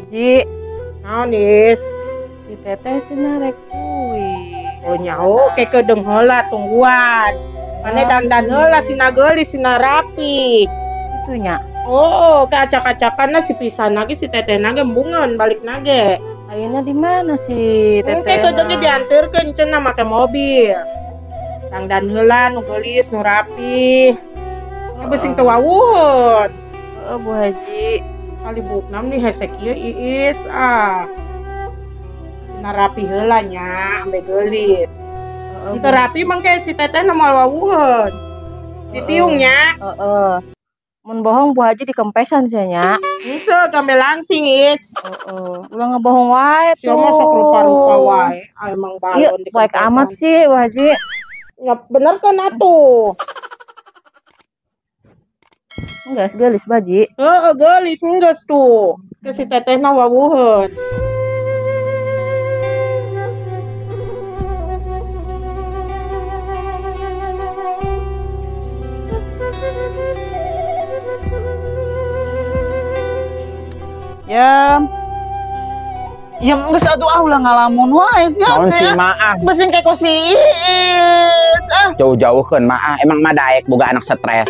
Haji. Naon, Is? Si Teteh cenah rek kuy. Oh nyaho, ke kedeung heula tungguan. Mane dandan heula sina geulis sina rapi. Kitu nya. Oh, ke acak-acakanna si pisan lagi si Teteh nage embungeun balik nage. Ayeuna di mana si Teteh? Engke kedeung ge dianterkeun cenah make mobil. Dandan heula nu geulis nu rapi. Beusi teu wawuhun. Heeh, Bu Haji. Kali bukna nih hese kieu Iis ah. Sina rapi heula nya ambe geulis. Henteu rapi mangke si Teteh na moal wawuheun. Ditiung nya. Heeh. Mun bohong Bu Haji dikempesan sia nya. Henteu gambe langsing Is. Heeh, ulah ngebohong wae tuh. Sia mah sok rupa-rupa wae. Ah emang balon dikempesan. Baik amat sih Bu Haji. Ya bener kan atuh. Enggak, geulis Bu Haji. Heeh, geulis enggeus tuh. Ke si Tetehna wawuheun. Ya. Ya geus atuh ah ulah ngalamun wae sia Naon teh. si maah? Beusin keko si Iis. Ah. Jauh-jauhkeun maah, emang mah daek boga anak stres.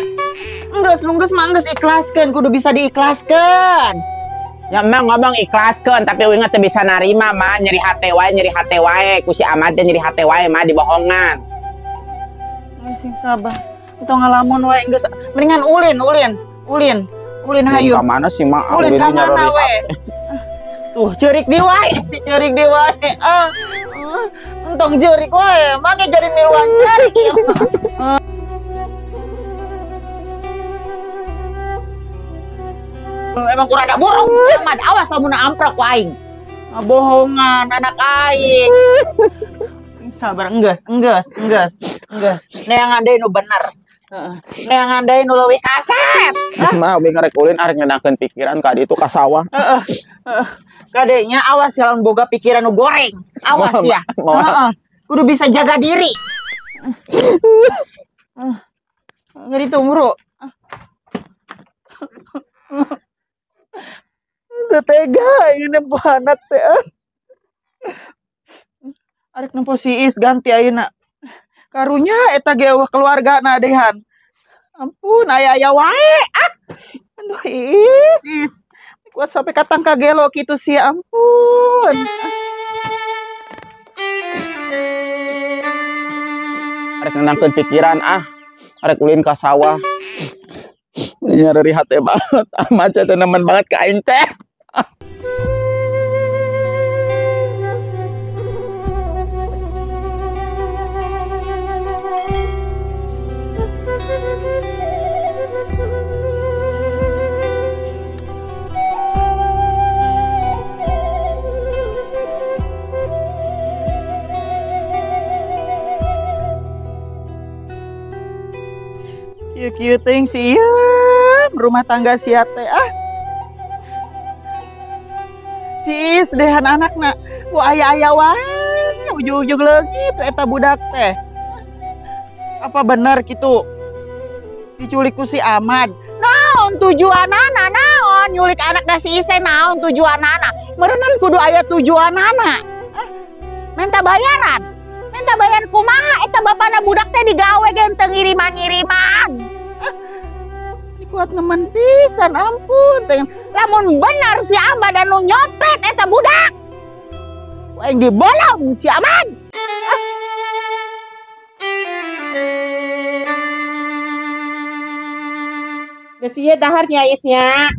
Enggeus, nu geus mah geus ikhlaskeun, kudu bisa diikhlaskeun. Ya emang ngomong ikhlaskeun, tapi uing teu bisa narima mah, nyeri hate wae, ku si Ahmad teh nyeri hate wae mah dibohongan. Sing sabar. Entong ngalamun wae geus, mendingan ulin, ulin, ulin. Ulin hayu. Ka mana sih mah? Ulin ka mana we? Tuh ceurik di wae, ceurik di wae. Ah. Entong ceurik wae, make jadi miluan ceurik ieu mah. Emang kurang ada burung sama awas lamun amprok ku aing. Bohongan anak aing. Sabar enggeus, enggeus, enggeus, enggeus. Neangan deui nu bener. Heeh. Neangan deui nu leuwih kasep. Geus mah uing rek ulin arek ngenangkeun pikiran ka ditu ka sawah. Heeh. Heeh. Kadenya awas ya lamun boga pikiran nu goreng. Awas ya. Heeh. Kudu bisa jaga diri. Enggak ditunggu. Teu tega ieu nempo anak teh. Arek nempo si Is ganti ayeuna. Karunya eta ge eueuh keluargana dehan. Ampun aya-aya wae. Ah. Aduh Is, Is. Kuat sampai katangka gelo kitu sih, ampun. Arek nenangkeun pikiran ah. Arek ulin ka sawah. Nyeri hati banget, amat teh nemen banget ka aing teh. Kieu teuing si ieu rumah tangga sia teh ah. Si Is dehan anakna ku aya-aya wae ujug-ujug leungit tuh eta budak teh. Apa bener kitu diculik ku si Ahmad? Naon tujuanana naon nyulik anakna si Is teh naon tujuanana? Meureunnan kudu aya tujuanana. Minta bayaran. Minta bayaran kumaha eta bapana budak teh digawe ge teu ngiriman-ngiriman. Kuat nemen pisan ampun teh. Lamun bener si Ahmad anu nyopet eta budak. Aing dibolong si Ahmad. Geus ieu dahar nya Is nya.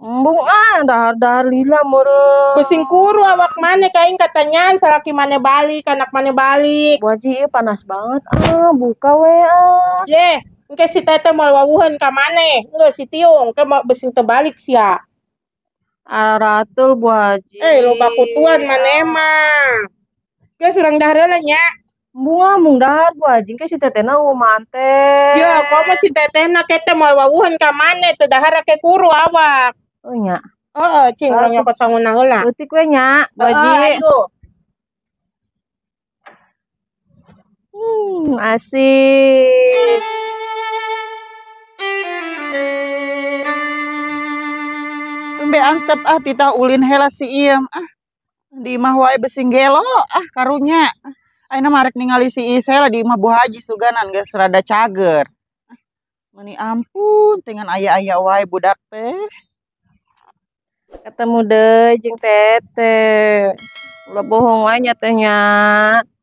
Embung ah dahar-dahar lila meureun. Pusing kuru awak mane ka aing katanyaan salaki mane balik, anak mane balik. Bu Haji ieu panas banget ah, buka we ah. Ye. Engke si Teteh moal wawuheun ka maneh, enggeus si tiung, engke mau beusi teu balik sia. Aratul Bu Haji. Eh loba kutuan maneh mah. Geus urang dahar heula nya. Embung ah mung dahar Bu Haji, engke si Tetehna eueuh mante. Ya, komo si Tetehna ke teh moal wawuheun ka maneh, teu dahar ke kuru awak. Oh nya. Heeh, cing urang nyokot sanguna heula. Leutik we nya, Bu Haji. Asik. Ambe antep ah titah ulin heula si Iem ah. Di imah wae besing gelo ah karunya. Ayeuna mah rek ningali si Iis heula di imah Bu Haji suganan geus rada cager. Meni ampun dengan aya-aya wae budak teh. Ketemu deui jeung Teteh. Ulah bohong wae nya teh nya.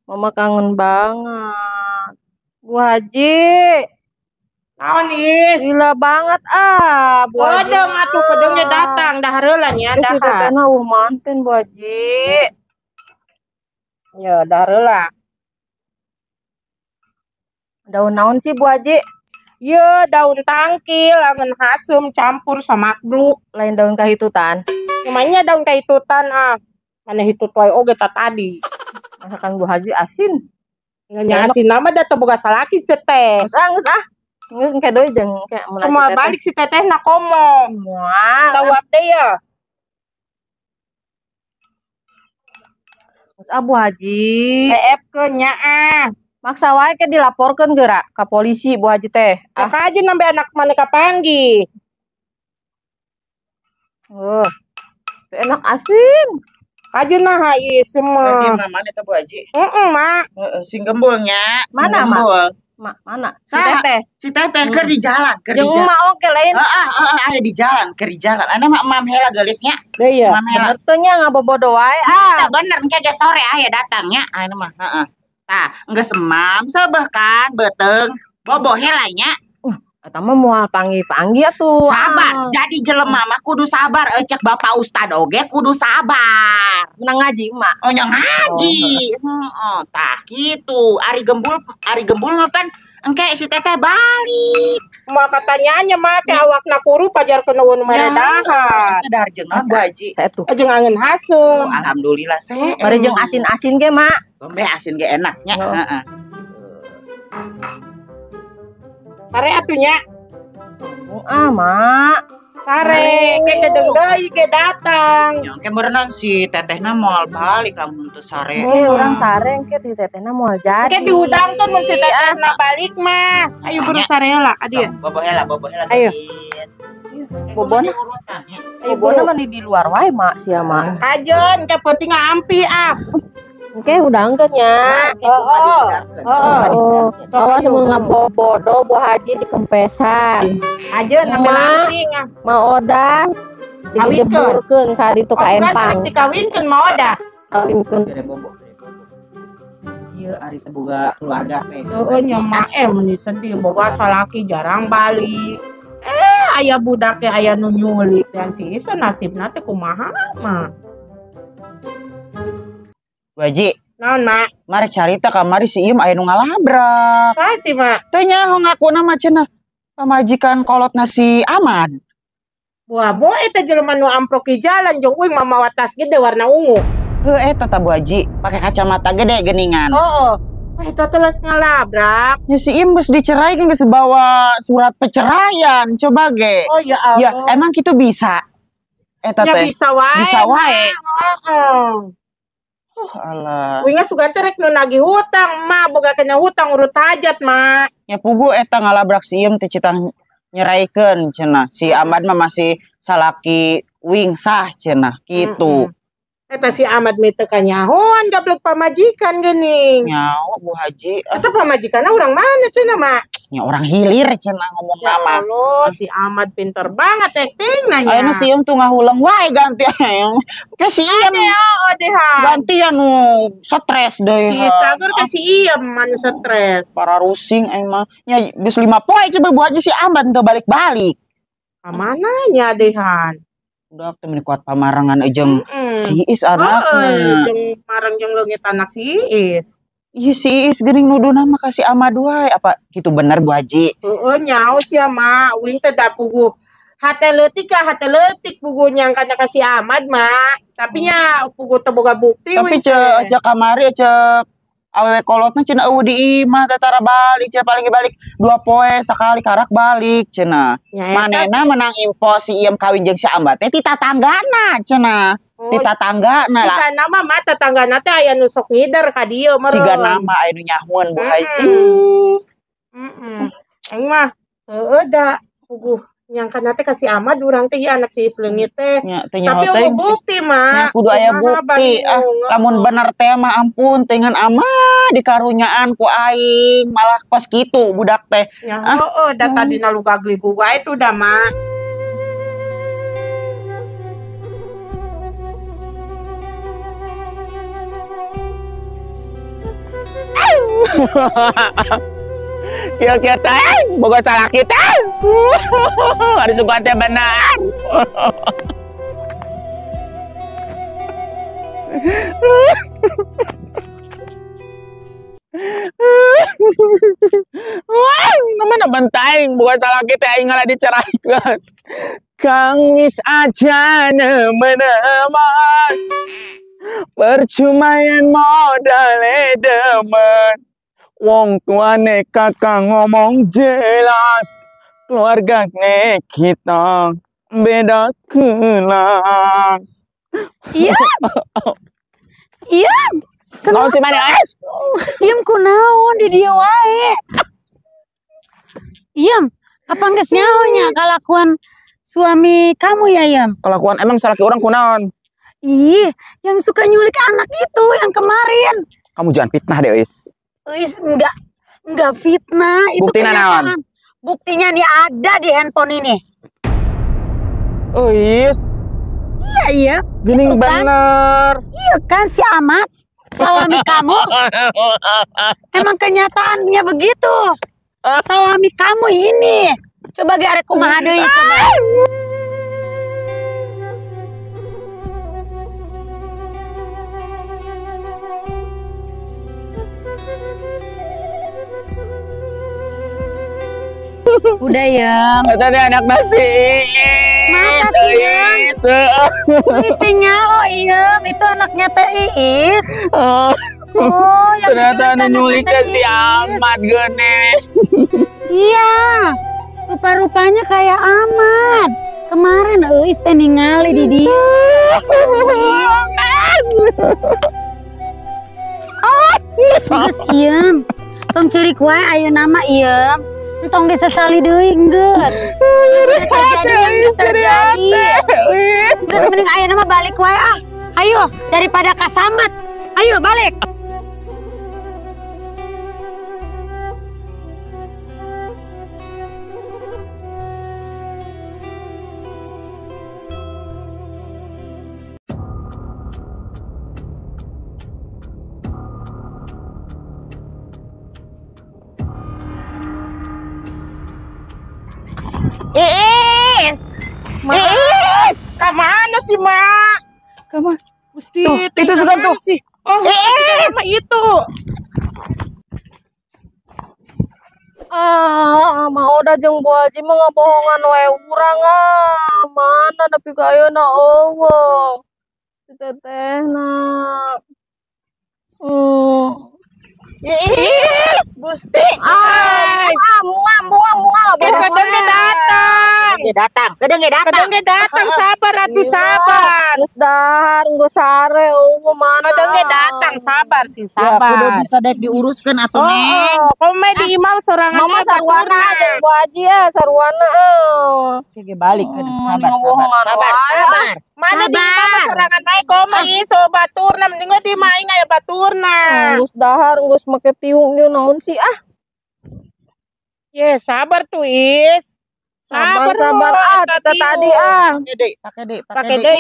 Mama kangen banget. Bu Haji. Naon Is? Gila banget ah, Bu Haji. Kodong atuh kodongnya datang dahar heula nya Geus si dahar. Tetehna eueuh manten Bu Haji. Ya dahar heula. Daun naon sih Bu Haji? Ye daun tangkil angeun haseum campur sama makbruk. Lain daun kahitutan. Namanya daun kahitutan ah. Mana hitut wae oge ta tadi. Masakan Bu Haji asin. Nya asin nama da teu boga salaki si teh. Geus ah, geus ah. Geus engke deui jeung engke mun si Kumaha Teteh. balik si teteh na komo. Moal. Sawap teh ya. Geus ah Bu Haji. Seepkeun nya ah. Maksa wae ke dilaporkeun geura ka polisi Bu Haji teh. Ah kaji nambe anak maneh kapanggih. Teu enak asin. Kaji naha ieu Tadi semua. mama eta Bu Haji. Heeh, Mak. Heeh, sing gembul nya, sing Mana, Mak? gembul. Mak, mana? Si Saha? Teteh. Si Teteh keur di jalan, keur di Jeung jalan. emak oge lain. Heeh, heeh, aya di jalan, keur di jalan. Ana mah emam heula geulisnya. Deui ya. Emam heula. Bener teu nya ngabobodo wae ah. Tah bener engke ge sore aya datangnya. Ayeuna mah, heeh. Tah, geus emam seubeuh kan beuteung. Bobo heula nya. Eta mah moal panggih-panggih atuh. Sabar, jadi jelema mah kudu sabar. Cek Bapak Ustad oge kudu sabar. Menang ngaji emak. Oh nya ngaji. Heeh, tah kitu. Ari gembul mah pan engke si Teteh balik. Moal katanya nya Mak teh awakna kuru pajarkeun eueun mere dahar. Eta dahar jeung naon Bu Haji? Saya tuh. Jeung angeun haseum. Oh, alhamdulillah se. Bari jeung asin-asin ge, Mak. Gombe asin ge enak nya. Oh. Heeh. Sare atuh nya. Ah, Mak. Sare, ke kedeung deui ge datang. Nya engke meureunang si Tetehna moal balik lamun teu sare. Engke urang sare engke si Tetehna moal jadi. Engke dihudangkeun mun si Tetehna balik mah. Ayo buru sare heula ka dieu. Bobo heula, bobo heula. Ayo. Bobona. Ayo Bobona buru. mah di luar wae, Mak, sia mah. Kajeun ke penting ngampi ah. Engke hudangkeun nya. Oh, oh. Oh, awas mun ngabobodo Bu Haji dikempesan. Kajeun ambil langsing ah. Ma Oda dijeburkeun ka ditu ka empang. Dikawinkeun Ma Oda. Kawinkeun. Ieu ari teh boga keluarga teh. Heeh nya mak meni sedih boga salaki jarang balik. Aya budak teh aya nu nyulik dan si Isa nasibna teh kumaha mah. Bu Haji, Naon, Mak? Mari carita kamari si Iem aya nu ngalabrak. Saha sih, Mak? Teu nyaho ngakuna mah cenah pamajikan kolotna si Ahmad. Wah, bo eta jelema nu amprok di jalan jeung uing mamawa tas gede warna ungu. Heuh eta tah Bu Haji, pake kacamata gede geuningan. Heeh. Wah, eta teh ngalabrak. Ya si Iem geus dicerai kan geus bawa surat perceraian, coba ge. Oh ya Allah. Ya, emang kitu bisa. Eta Ya teh. bisa wae. Bisa wae. Heeh. Oh, alah. Uingnya sugan teh rek nu nagih hutang, Mak, boga kena hutang urut hajat, Mak. Ya pugu eta ngalabrak si Iem teh citang nyeraikeun cenah. Si Ahmad mah masih salaki wing sah cenah kitu. Eta si Ahmad mah teu kanyahoan gablek pamajikan geuning. Nyaho Bu Haji. Eta pamajikanna urang mana cenah, Mak? Nya orang hilir cenah ngomong Ya nama. Allah, si Ahmad pinter banget acting nanya. Ayeuna si Iem tuh ngahuleng wae ganti aing. Ke si Iem Oh, deh. ganti anu stres deh. Si Cagur ke si Iem anu stres. Para rusing aing mah. Nya geus 5 poe coba Bu Haji si Ahmad teu balik-balik. Ka mana nya dehan? Udah teh meni kuat pamarengan jeung si Is anakna. Jeung mareng jeung leungit anak si Is. Iya si Is geuning nuduh nama ka si Ahmad wae. Apa kitu bener Bu Haji? Heeh nyaho sia mah, uing teh da puguh. Hate leutik ka hate leutik puguh nyangkana ka si Ahmad mah. Tapi nya puguh teu boga bukti. Tapi cek kamari cek awewe kolotna cenah eueuh di imah teh tara balik cenah paling balik 2 poe sakali karak balik cenah. Manehna menang info si Iem kawin jeung si Ahmad teh ti tatanggana cenah. Ti tatanggana lah. Ciga nama mah tatanggana teh aya nu sok ngider ka dieu meureun. Ciga nama aya nu nyahoeun Bu Haji. Heeh. Aing mah heueuh da puguh Nyangkana teh kasih Ahmad urang teh ieu anak si Is leungit teh. Nya teh nyaho Tapi teh eueuh bukti mah. Nya kudu aya bukti. Ah, lamun bener teh mah ampun dengan Ahmad dikarunyaan ku aing malah kos kitu budak teh. Ya heeh, da tadina lu gagligu wae tuh da mah. Kieu-kieu teh boga salaki teh. Ari sugan teh benar. Wah, mana bentaing boga salaki teh aing ngalah diceraikeun. Kang wis aja nemen-nemen. Percuma yen modale demen. Wong tuane kakak ngomong jelas, keluarga kita beda kelas. Iya. Iya. Naon sih mana? Iem kunaon di dia wae. Iem, apa geus nyaho nya kalakuan suami kamu ya, Iem? Kelakuan emang salaki orang kunaon? Ih, yang suka nyulik anak itu yang kemarin. Kamu jangan fitnah deh, Is. Is, enggak fitnah itu. Buktinya naon? Buktinya nih ada di handphone ini. Oh, Is. Iya, iya. Gini kan? Bener. Iya kan si Ahmad, suami kamu. Emang kenyataannya begitu. Suami kamu ini. Coba ge arek kumaha deui coba. Udah ya. Tadi anak masih. Masa sih ya? Istrinya, oh iya, itu anaknya Teh Iis. Oh, yang ternyata nyuliknya si Ahmad gene. Iya, rupa-rupanya kayak Ahmad. Kemarin Iis teh ningali di dia. Geus iem. Tong ceurik wae ayeuna mah iem. Entong disesali deui geus. Terjadi yang terjadi. Geus mending ayeuna mah balik wae ah. Ayo daripada kasamat. Ayo balik. Iis, Iis, kemana sih Mak? Kemana? Mesti tuh, itu suka tuh. Sih. Oh, Iis, itu. Ah, mau udah jeung Bu Haji mah ngabohongan wae urang ah. Mana nepi ka ayeuna eueuh. Si tetehna. Iis, Gusti. Ah, muang. Kadang datang. Kadang datang, sabar atuh sabar. Geus dahar geus sare eueuh mana. Kadang datang, sabar sih, sabar. Ya, kudu bisa dek diuruskeun atuh, Neng. Oh, komo di imam sorangan Mama sarwana jeung Bu Haji ya, sarwana eueuh. Oke, balik keun, sabar, sabar. Sabar. Mana di imam sorangan bae komo ieu baturna mending di imah aing aya baturna. Geus dahar geus make tiung ieu naon sih ah. Ye, sabar tuh Is. Sabar ah tadi ah. Pakai deh.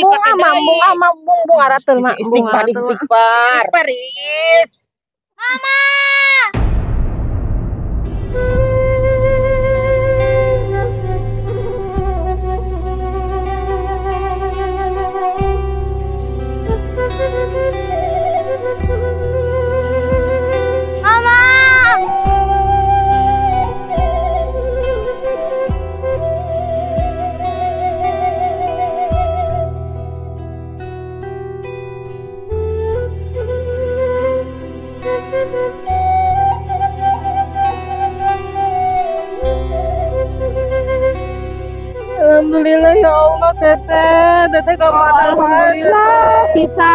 Bung arateul mak. Istighfar. Istighfar Is. Mama. Mama. Alhamdulillah ya Allah teteh, teteh kemana? Alhamdulillah bisa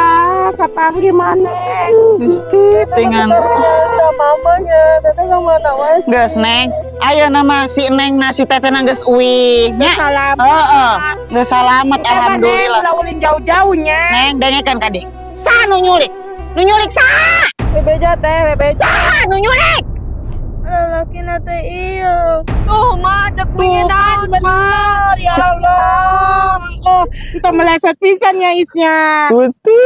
kapanggih maneh. Gusti dengan ternyata mamanya teteh kemana wes? Geus Neng, Ayeuna mah si Neng na si Teteh geus uih nya. Salamat. Heeh, geus salamet alhamdulillah. Ulah ulin jauh-jauh nya. Neng dengekeun ka dieu. Saha nu nyulik? Nu nyulik saha? Bebeja teh, bebeja. Saha nu nyulik? Lalakina teh iya. Tuh mah cek pingin bener ya Allah. Oh, itu meleset pisan ya Isnya. Gusti.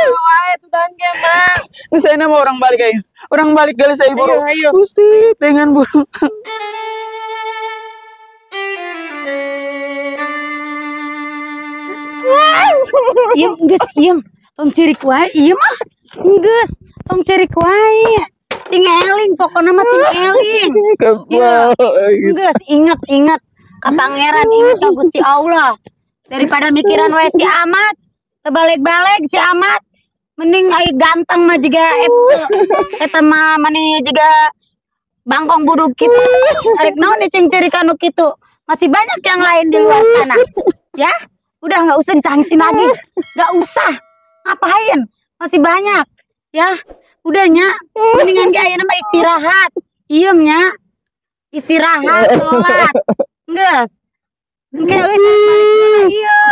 Wae tuh dan ge mah. Geus ayeuna mah urang balik aing. Urang balik geus ai buru. Ayo, ayo. Gusti, dengan buru. Iem geus iem. Tong ceurik wae iem ah. Geus, tong ceurik wae. Sing eling pokona mah sing eling. Kebal. Geus inget-inget ka pangeran, inget ka Gusti Allah. Daripada mikiran wae si Ahmad, terbalik-balik si Ahmad. Mending ai ganteng mah jiga FC. Eta mah mani jiga bangkong buduk kitu. Arek naon diceng-cerikan nu kitu. Masih banyak yang lain di luar sana. Ya, udah nggak usah ditangisin lagi. Nggak usah. Ngapain? Masih banyak. Ya, udah nya. Mendingan ge ayeuna mah istirahat. Iem nya. Istirahat, sholat. Geus. Engke euy balik ieu.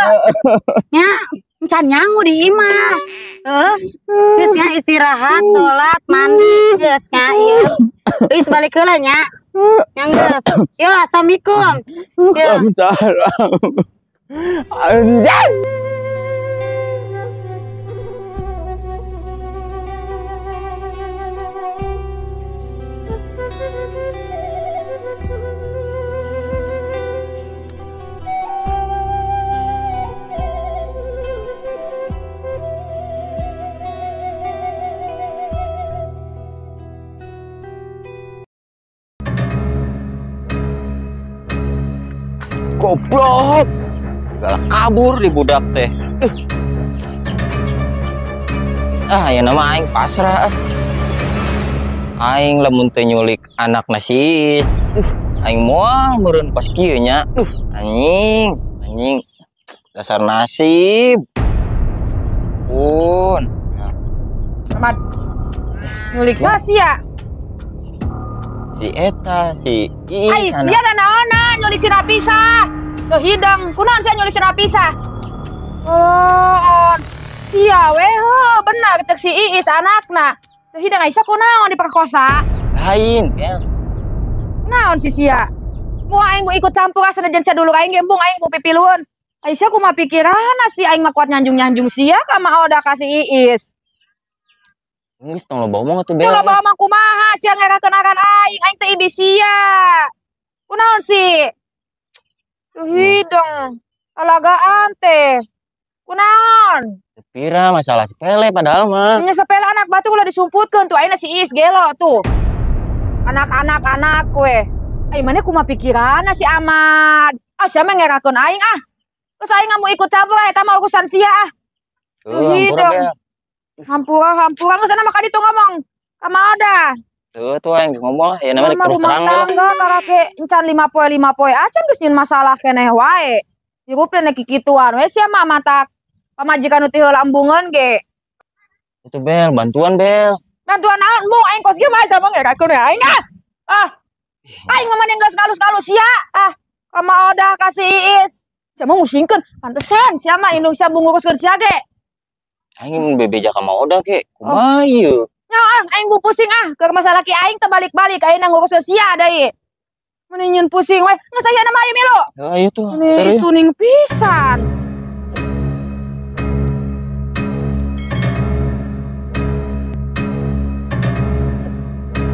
Nya, encan nyangu di imah. Geus nya istirahat, sholat, mandi, geus nya ieu. Geus balik heula nya. Nya geus. Yo, assalamualaikum. Yo. Waalaikumsalam. Anjay. Goblok. Segala kabur di budak teh. Ah, ya nama aing pasrah. Aing lamun teu nyulik anak nasis. Aing moal meureun kos kieu nya. Anjing, anjing. Dasar nasib. Pun. Ahmad. Nyulik sia. Si eta, si Iis. Ai sia nanaonan nyulik si Napisa. Teu hidang, kunaon sia nyulik si Napisa? Oh, sia we heuh, bener cek si Iis anakna. Teu hidang Aisyah kunaon diperkosa? Lain, Bel. Naon si sia? Moal aing mau ikut campur asa senajan sia dulu aing ge embung aing ku pipilueun. Aisyah kumaha pikiranna si aing mah kuat nyanjung-nyanjung sia ka ma Oda ka si Iis. Geus tong loba omong atuh Bel. Tong loba omong kumaha sia ngerakeun aran aing, aing teh ibi sia. Kunaon sih? Tuh hidung, alagaan teh. Kunaon? Pira masalah sepele padahal mah. Nya sepele anak batu ulah disumputkeun tuh ayeuna si Iis gelo tuh. Anak-anak anak we. Ai maneh kumaha pikiranna si Ahmad? Ah sia mah ngerakeun aing ah. Terus aing mau ikut campur ah eta mah urusan sia ah. Tuh hidung. Hampura, hampura, geus sana mah ka ditu ngomong ka Ma Oda. Tuh, tuh aing ngomong lah, ya namanya terus terang lah. Rumah tangga karake encan 5 poe 5 poe acan geus nyieun masalah keneh wae. Hirup teh kikituan we sia mah matak pamajikan nu teu heula embungeun ge. Itu Bel, bantuan Bel. Bantuan naon embung aing kos kieu mah aja mah ngerakeun we aing ah. Ah. Aing mah mending geus kalus-kalus sia ah. Ka Ma Oda ka si Iis. Sia mah musingkeun, pantesan sia mah indung sia nguruskeun sia ge. Aing bebeja ka Ma Oda ke, kumaha ieu? Nya ah, aing bu pusing ah, keur masalah ki aing teh balik-balik aing nguruskeun sia deui. Mun nyieun pusing we, geus aya nama ayo milu. Heuh ayo tuh. Ini suning pisan.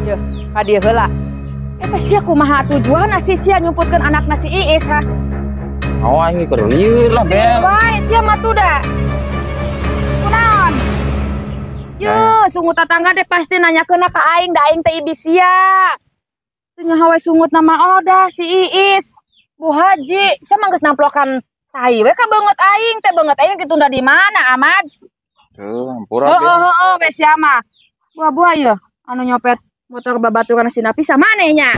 Yeuh, ka dieu heula. Eta sia kumaha tujuanna si sia nyumputkeun anakna si Iis ha? Oh, aing keur lieur lah, Bel. Bae sia mah tuh da. Kunaon? Yeuh, sungut tetangga deh pasti nanyakeun ka aing, da aing teh ibi sia. Teu nyaho we sungut nama Oda si Iis. Bu Haji, sia mah geus namplokan tai we ka beungeut aing teh, beungeut aing ditunda di mana, Ahmad? Heuh, hampura. Heeh, heeh, we sia mah. Buah-buah yeuh anu nyopet motor babaturan si Napisa maneh nya.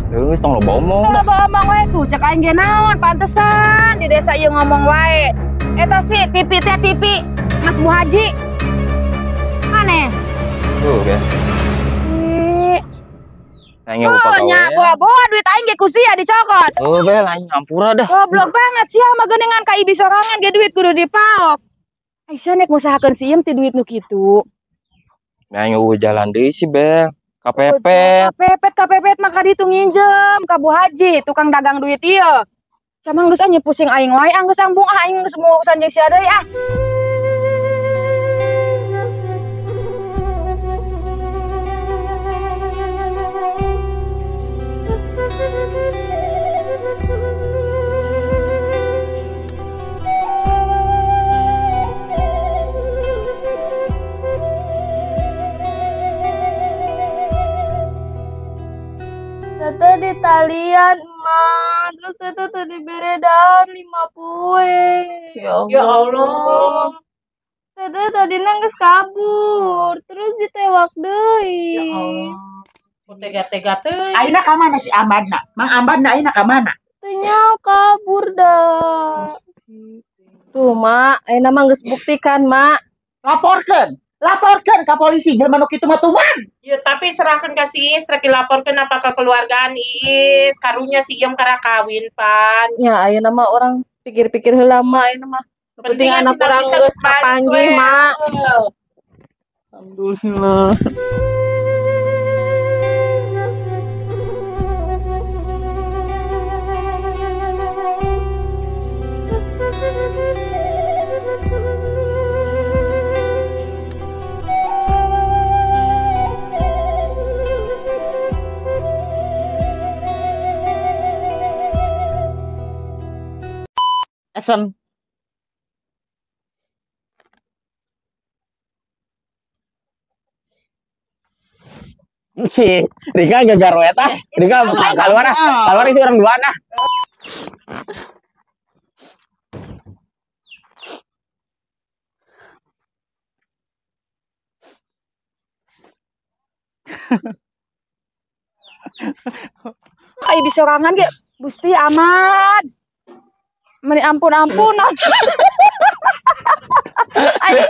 Geus tong loba omong. Tong loba omong we tuh cek aing ge naon, pantesan di desa ieu ngomong wae. Eta si TV teh TV Mas Bu Haji. Maneh? Tuh, ya. Nanya Oh, nya bawa-bawa duit aing ge ku sia dicokot. Oh, Bel, aing ampura dah. Goblok banget sia mah geuningan ka ibi sorangan ge duit kudu dipaok. Aisyah nek ngusahakeun si Iem ti duit nu kitu. Nanya eueuh jalan deui si Bel. Kapepet. Kapepet mah ka ditu nginjem ka Bu Haji, tukang dagang duit ieu. Sama geus anya pusing aing wae, geus ambung ah aing geus mau urusan jeung sia deui ah. Teteh di talian, emak. Terus teteh tadi beredar 5 poe. Ya Allah. Ya Allah. Teteh tadi nangis kabur, terus ditewak deui. Ya Allah. Tega-tega teh. Ayeuna ka mana si Ahmadna? Mang Ahmadna ayeuna ka mana? Teu nyaho kabur dah. Tuh, Mak, ayeuna mah geus buktikan, Mak. Laporkeun. Laporkeun ka polisi jelema nu kitu mah tuan. Ya, tapi serahkan ke si Iis, rek dilaporkeun apa ke keluargaan Iis, karunya si Iem kara kawin pan. Ya, ayeuna mah orang pikir-pikir heula mah ayeuna mah. Nu penting anak urang geus kapanggih, Mak. Alhamdulillah. Action. Si Rika gagal roet ah. Rika keluar ah. Keluar isi orang duaan ah. Kayak bisa sorangan ge Gusti Ahmad. Meni ampun-ampun. Aing,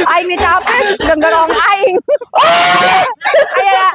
aing capek genggerong aing. Aya